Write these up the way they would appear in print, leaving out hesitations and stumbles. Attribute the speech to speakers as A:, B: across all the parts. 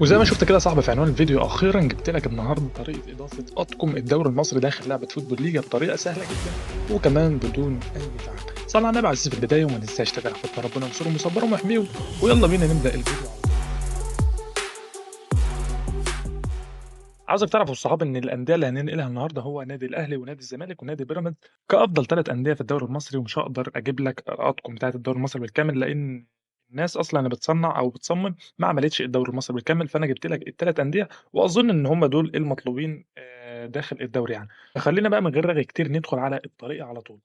A: وزي ما شفت كده يا صاحبي في عنوان الفيديو، اخيرا جبت لك النهارده طريقه اضافه اطقم الدوري المصري داخل لعبه فوتبول ليجا بطريقة سهلة جدا وكمان بدون اي تعب. صلى على النبي عزيزي في البداية، وما تنساش تدعي ربنا ينصرهم ويصبرهم ويحميهم، ويلا بينا نبدا الفيديو. عاوزك تعرف الصحاب ان الاندية اللي هننقلها النهارده هو نادي الاهلي ونادي الزمالك ونادي بيراميدز كافضل 3 اندية في الدوري المصري، ومش هقدر اجيب لك الاطقم بتاعه الدوري المصري بالكامل لان الناس اصلا اللي بتصنع او بتصمم ما عملتش الدوري المصري بالكامل، فانا جبت لك ال3 اندية واظن ان هم دول المطلوبين داخل الدوري يعني. فخلينا بقى من غير رغي كتير ندخل على الطريقة على طول.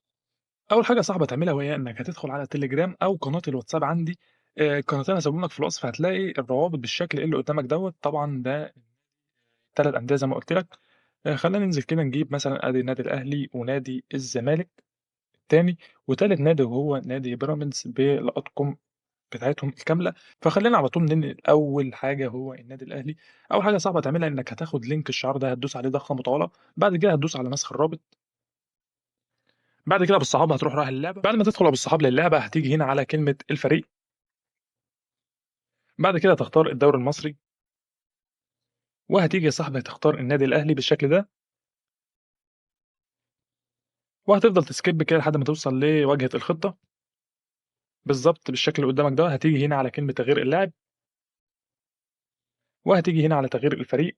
A: اول حاجة صعبة تعملها وهي انك هتدخل على تليجرام او قناة الواتساب عندي، القناتين هسيبهم لك في الوصف، هتلاقي الروابط بالشكل اللي قدامك دوت. طبعا ده 3 اندية زي ما قلت لك. خلينا ننزل كده نجيب مثلا ادي النادي الاهلي ونادي الزمالك الثاني، وثالث نادي وهو نادي بيراميدز بالاطقم بتاعتهم الكاملة. فخلينا على طول ننقل اول حاجة هو النادي الاهلي. اول حاجة صعبة تعملها انك هتاخد link الشعار ده، هتدوس عليه ضغطه مطولة، بعد كده هتدوس على نسخ الرابط، بعد كده بالصحاب هتروح رايح اللعبة. بعد ما تدخل بالصحاب للعبة هتيجي هنا على كلمة الفريق، بعد كده هتختار الدوري المصري، وهتيجي يا صاحبي تختار النادي الاهلي بالشكل ده، وهتفضل ت skip كده لحد ما توصل لواجهه الخطة بالظبط بالشكل اللي قدامك ده. هتيجي هنا على كلمة تغيير اللاعب، وهتيجي هنا على تغيير الفريق،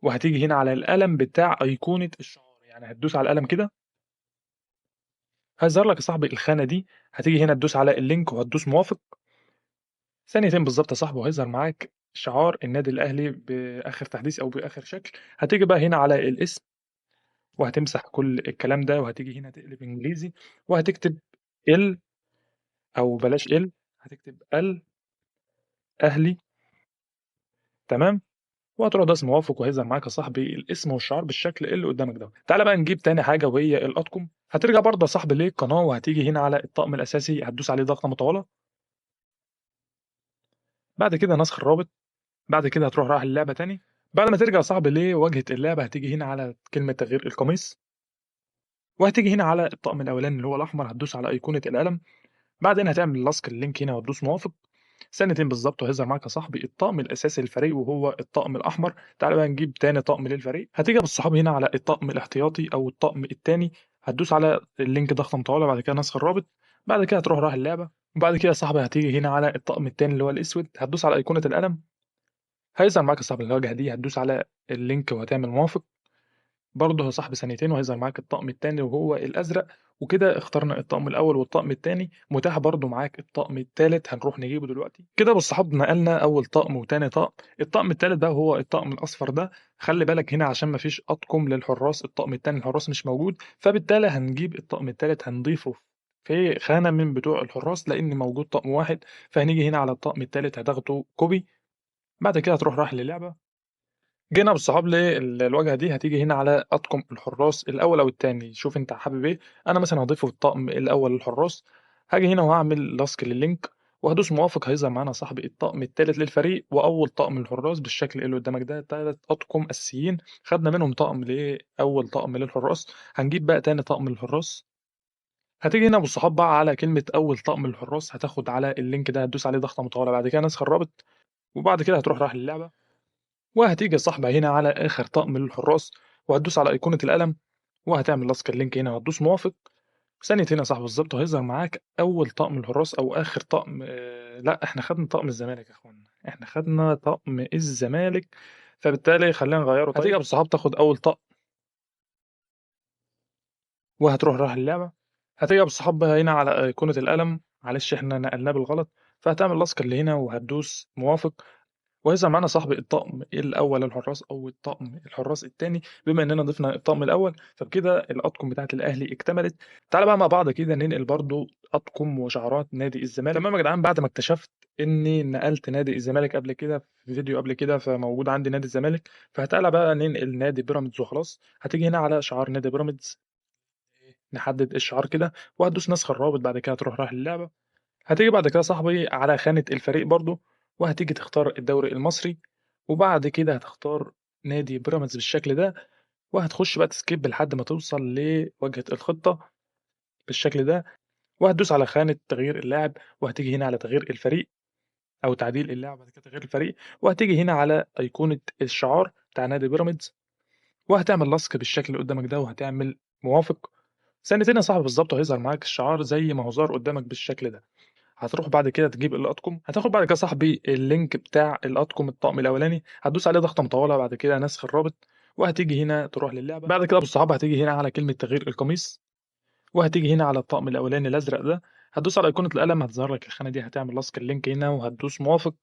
A: وهتيجي هنا على القلم بتاع ايقونة الشعار، يعني هتدوس على القلم كده هيظهر لك يا صاحبي الخانة دي. هتيجي هنا تدوس على ال link وهتدوس موافق، ثانيتين بالظبط يا صاحبي وهيظهر معاك شعار النادي الاهلي باخر تحديث او باخر شكل. هتيجي بقى هنا على الاسم وهتمسح كل الكلام ده، وهتيجي هنا تقلب انجليزي وهتكتب ال او بلاش ال، هتكتب ال اهلي، تمام، وهتروح داس موافق وهيظهر معاك يا صاحبي الاسم والشعار بالشكل اللي قدامك ده. تعالى بقى نجيب تاني حاجة وهي الاطقم. هترجع برضه يا صاحبي للقناة وهتيجي هنا على الطقم الاساسي، هتدوس عليه ضغطه مطولة، بعد كده نسخ الرابط، بعد كده هتروح رايح اللعبة تاني. بعد ما ترجع يا صاحبي لواجهه اللعبة هتيجي هنا على كلمة تغيير القميص، وهتيجي هنا على الطقم الاولاني اللي هو الاحمر، هتدوس على ايقونة القلم، بعدين هتعمل لصق ال link هنا وتدوس موافق، ثانيتين بالظبط وهيظهر معاك يا صاحبي الطقم الاساسي للفريق وهو الطقم الاحمر. تعالى بقى نجيب تاني طقم للفريق. هتيجي بالصحاب هنا على الطقم الاحتياطي او الطقم التاني، هتدوس على ال link ضغطه مطولة، بعد كده نسخ الرابط، بعد كده هتروح رايح اللعبة، وبعد كده يا صاحبي هتيجي هنا على الطقم التاني اللي هو الاسود، هتدوس على ايقونة القلم، هيظهر معاك يا صاحبي الواجهة دي، هتدوس على ال link وهتعمل موافق برضه يا صاحبي ثانيتين وهيظهر معاك الطقم التاني وهو الازرق. وكده اخترنا الطقم الاول والطقم التاني، متاح برضه معاك الطقم التالت هنروح نجيبه دلوقتي. كده بالصحاب نقلنا اول طقم وتاني طقم. الطقم التالت بقى هو الطقم الاصفر ده، خلي بالك هنا عشان مفيش اطقم للحراس، الطقم التاني الحراس مش موجود، فبالتالي هنجيب الطقم التالت هنضيفه في خانه من بتوع الحراس لان موجود طقم واحد. فهنيجي هنا على الطقم التالت هتاخده copy، بعد كده هتروح رايح للعبة. جينا بالصحاب للواجهة دي، هتيجي هنا على اطقم الحراس الاول او الثاني، شوف انت حابب ايه. انا مثلا هضيفه في الطقم الاول للحراس، هاجي هنا وهعمل لصق لل link وهدوس موافق، هيظهر معانا صاحبي الطقم الثالث للفريق واول طقم للحراس بالشكل اللي قدامك ده. 3 اطقم اساسيين خدنا منهم طقم لاول طقم للحراس، هنجيب بقى تاني طقم للحراس. هتيجي هنا بالصحاب بقى على كلمة اول طقم للحراس، هتاخد على ال link ده هتدوس عليه ضغطه مطولة، بعد كده نسخ الرابط، وبعد كده هتروح رايح للعبة، وهتيجي يا صاحبي هنا على اخر طقم للحراس وهتدوس على ايقونة القلم وهتعمل لصق ال link هنا وهتدوس موافق، ثانيتين يا صاحبي بالظبط وهيظهر معاك اول طقم للحراس او اخر طقم. لا احنا خدنا طقم الزمالك يا اخوانا، احنا خدنا طقم الزمالك، فبالتالي خلينا نغيره. طيب هتيجي بالصحاب تاخد اول طقم وهتروح رايح اللعبة، هتيجي بالصحاب هنا على ايقونة القلم، معلش احنا نقلناه بالغلط، فهتعمل لصق اللي هنا وهتدوس موافق، وهيظهر معانا صاحبي الطقم الاول للحراس او الطقم الحراس الثاني. بما اننا ضفنا الطقم الاول فبكده الاطقم بتاعه الاهلي اكتملت. تعالى بقى مع بعض كده ننقل برضو اطقم وشعارات نادي الزمالك. تمام يا جدعان، بعد ما اكتشفت اني نقلت نادي الزمالك قبل كده في فيديو قبل كده، فموجود عندي نادي الزمالك، فهتعالى بقى ننقل نادي بيراميدز وخلاص. هتيجي هنا على شعار نادي بيراميدز، نحدد الشعار كده وهتدوس نسخ الرابط، بعد كده تروح رايح للعبة. هتيجي بعد كده صاحبي على خانه الفريق برضو، وهتيجي تختار الدوري المصري، وبعد كده هتختار نادي بيراميدز بالشكل ده، وهتخش بقى تسكيب لحد ما توصل لواجهة الخطة بالشكل ده، وهتدوس على خانة تغيير اللاعب، وهتيجي هنا على تغيير الفريق، أو تعديل اللاعب، بعد كده تغيير الفريق، وهتيجي هنا على أيقونة الشعار بتاع نادي بيراميدز، وهتعمل لصق بالشكل اللي قدامك ده، وهتعمل موافق. ثانيتين يا صاحبي بالظبط وهيظهر معاك الشعار زي ما هو ظهر قدامك بالشكل ده. هتروح بعد كده تجيب الأطقم، هتاخد بعد كده صاحبي ال link بتاع الأطقم الطقم الأولاني، هتدوس عليه ضغطة مطولة، بعد كده نسخ الرابط، وهتيجي هنا تروح للعبة. بعد كده بالصحابة هتيجي هنا على كلمة تغيير القميص، وهتيجي هنا على الطقم الأولاني الأزرق ده، هتدوس على أيقونة القلم، هتظهر لك الخانة دي، هتعمل لصق ال link هنا وهتدوس موافق.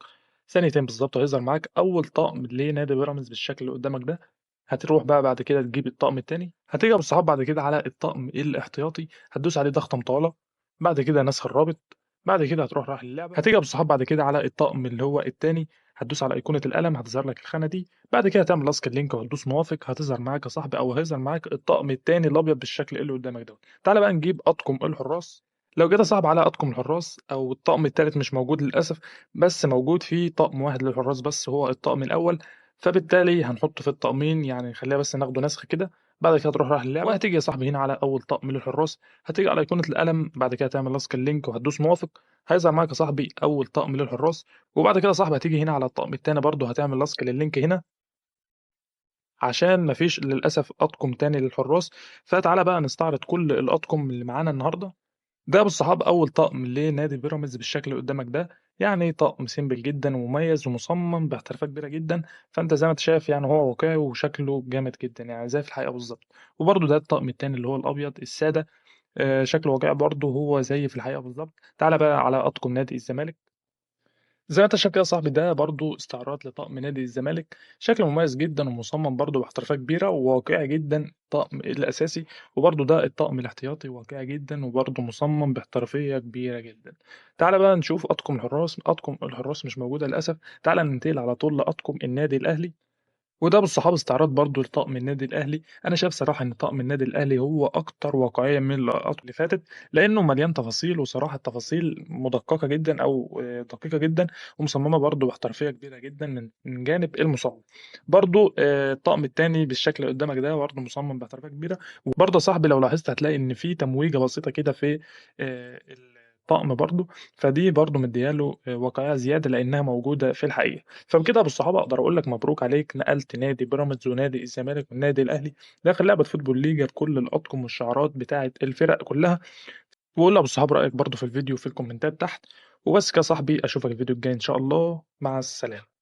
A: ثانيتين بالظبط هيظهر معاك أول طقم لنادي بيراميدز بالشكل اللي قدامك ده. هتروح بقى بعد كده تجيب الطقم التاني، هتيجي بالصحاب بعد كده على الطقم الاحتياطي، هتدوس عليه ضغطة مطولة، بعد كده نسخ الرابط، بعد كده هتروح رايح للعبة. هتيجي بالصحاب بعد كده على الطقم اللي هو التاني، هتدوس على أيقونة القلم، هتظهر لك الخانة دي، بعد كده هتعمل لصق ال link وهتدوس موافق، هتظهر معاك يا صاحبي أو هيظهر معاك الطقم التاني الأبيض بالشكل اللي قدامك ده. تعالى بقى نجيب أطقم الحراس. لو جيت يا صاحبي على أطقم الحراس أو الطقم التالت مش موجود للأسف، بس موجود فيه طقم واحد للحراس بس هو الطقم الأول، فبالتالي هنحطه في الطقمين، يعني خليها بس ناخده نسخ كده. بعد كده تروح رايح للعبة، وهتيجي يا صاحبي هنا على أول طقم للحراس، هتيجي على أيقونة القلم، بعد كده تعمل لصق ال link وهتدوس موافق، هيظهر معاك يا صاحبي أول طقم للحراس. وبعد كده يا صاحبي هتيجي هنا على الطقم التاني برضه، هتعمل لصق لل link هنا عشان مفيش للأسف أطقم تاني للحراس. فتعالى بقى نستعرض كل الأطقم اللي معانا النهارده. ده بالصحاب أول طقم لنادي بيراميدز بالشكل اللي قدامك ده، يعني طقم simple جدا ومميز ومصمم باحترافية كبيرة جدا، فأنت زي ما انت شايف يعني هو واقعي وشكله جامد جدا، يعني زي في الحقيقة بالظبط. وبرده ده الطقم التاني اللي هو الأبيض السادة، شكله واقعي برده هو زي في الحقيقة بالظبط. تعالى بقى على أطقم نادي الزمالك. زي ما انت شايف كده يا صاحبي، ده برضو استعراض لطقم نادي الزمالك، شكله مميز جدا ومصمم برضو باحترافيه كبيرة وواقعي جدا الطقم الاساسي. وبرضو ده الطقم الاحتياطي واقعي جدا وبرضو مصمم باحترافيه كبيرة جدا. تعالى بقى نشوف اطقم الحراس. اطقم الحراس مش موجودة للاسف، تعالى ننتقل على طول لاطقم النادي الاهلي. وده بالصحاب استعراض برضو لطقم النادي الاهلي. انا شايف صراحة ان طقم النادي الاهلي هو اكتر واقعية من الاطقم اللي فاتت، لانه مليان تفاصيل، وصراحة التفاصيل مدققه جدا او دقيقة جدا، ومصممه برضو باحترافيه كبيرة جدا من جانب المصمم. برضو الطقم الثاني بالشكل اللي قدامك ده برضو مصمم باحترافيه كبيرة. وبرضو يا صاحبي لو لاحظت هتلاقي ان في تمويجه بسيطة كده في الطقم برضو، فدي برضو مدياله واقعية زيادة لانها موجودة في الحقيقة. فبكده بالصحابة اقدر اقول لك مبروك عليك، نقلت نادي بيراميدز ونادي الزمالك والنادي الاهلي داخل لعبه فوتبول ليجا بكل الاطقم والشعارات بتاعه الفرق كلها. وقول لي ابو الصحاب رايك برضو في الفيديو في الكومنتات تحت. وبس كده يا صاحبي، اشوفك الفيديو الجاي ان شاء الله. مع السلامة.